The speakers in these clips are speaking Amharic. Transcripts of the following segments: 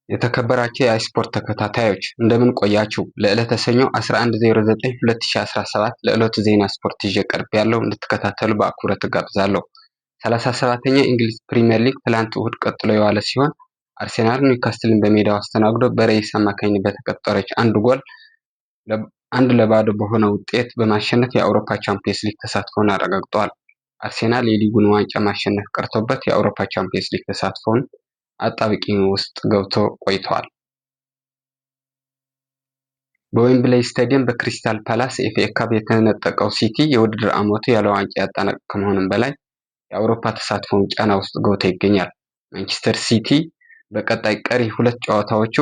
የተከበራችሁ የአይስፖርት ተከታታዮች እንደምን ቆያችሁ? ለዕለተ ሰኞ 11/09/2017 ለዕለቱ ዜና ስፖርት ይዤ ቀርቤያለሁ። እንድትከታተሉ በአክብሮት እጋብዛለሁ። 37ኛ የእንግሊዝ ፕሪምየር ሊግ ትላንት እሁድ ቀጥሎ የዋለ ሲሆን አርሴናል ኒውካስትልን በሜዳው አስተናግዶ በረይስ አማካኝነት በተቆጠረች አንድ ጎል 1-0 በሆነ ውጤት በማሸነፍ የአውሮፓ ቻምፒየንስ ሊግ ተሳትፎውን አረጋግጧል። አርሴናል የሊጉን ዋንጫ ማሸነፍ ቀርቶበት የአውሮፓ ቻምፒየንስ ሊግ ተሳትፎውን አጣብቂኝ ውስጥ ገብቶ ቆይቷል። በዌምብሌይ ስታዲየም በክሪስታል ፓላስ የኤፍኤ ካፕ የተነጠቀው ሲቲ የውድድር ዓመቱን ያለ ዋንጫ ያጠናቀቀ ከመሆኑም በላይ የአውሮፓ ተሳትፎውን ጫና ውስጥ ገብቶ ይገኛል። ማንቸስተር ሲቲ በቀጣይ ቀሪ ሁለት ጨዋታዎቹ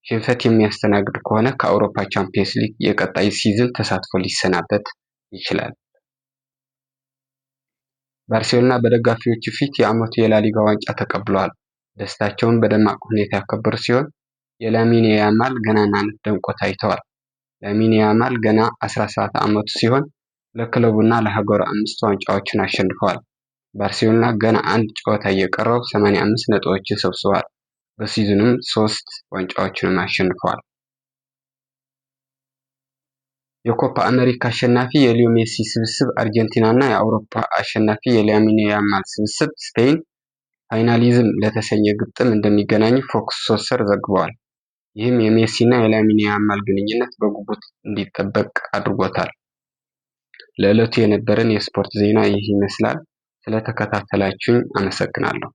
ሽንፈት የሚያስተናግድ ከሆነ ከአውሮፓ ቻምፒየንስ ሊግ የቀጣይ season ተሳትፎ ሊሰናበት ይችላል። ባርሴሎና በደጋፊዎቹ ፊት የዓመቱ የላሊጋ ዋንጫ ተቀብሏል። ደስታቸውን በደማቅ ሁኔታ ያከበሩ ሲሆን የላሚን ያማል ገናናነት ደምቆ ታይቷል። ላሚን ያማል ገና 17 ዓመቱ ሲሆን ለክለቡና ለሀገሩ አምስት ዋንጫዎችን አሸንፏል። ባርሴሎና ገና አንድ ጨዋታ እየቀረው 85 ነጥቦችን ሰብስቧል። በሲዝኑም ሶስት ዋንጫዎችንም አሸንፏል። የኮፓ አሜሪካ አሸናፊ የሊዮ ሜሲ ስብስብ አርጀንቲና እና የአውሮፓ አሸናፊ የላሚን ያማል ስብስብ ስፔን ፋይናሊዝም ለተሰኘ ግጥም እንደሚገናኙ ፎክስ ሶከር ዘግቧል። ይህም የሜሲና የላሚን ያማል ግንኙነት በጉጉት እንዲጠበቅ አድርጎታል። ለዕለቱ የነበረን የስፖርት ዜና ይህ ይመስላል። ስለተከታተላችሁኝ አመሰግናለሁ።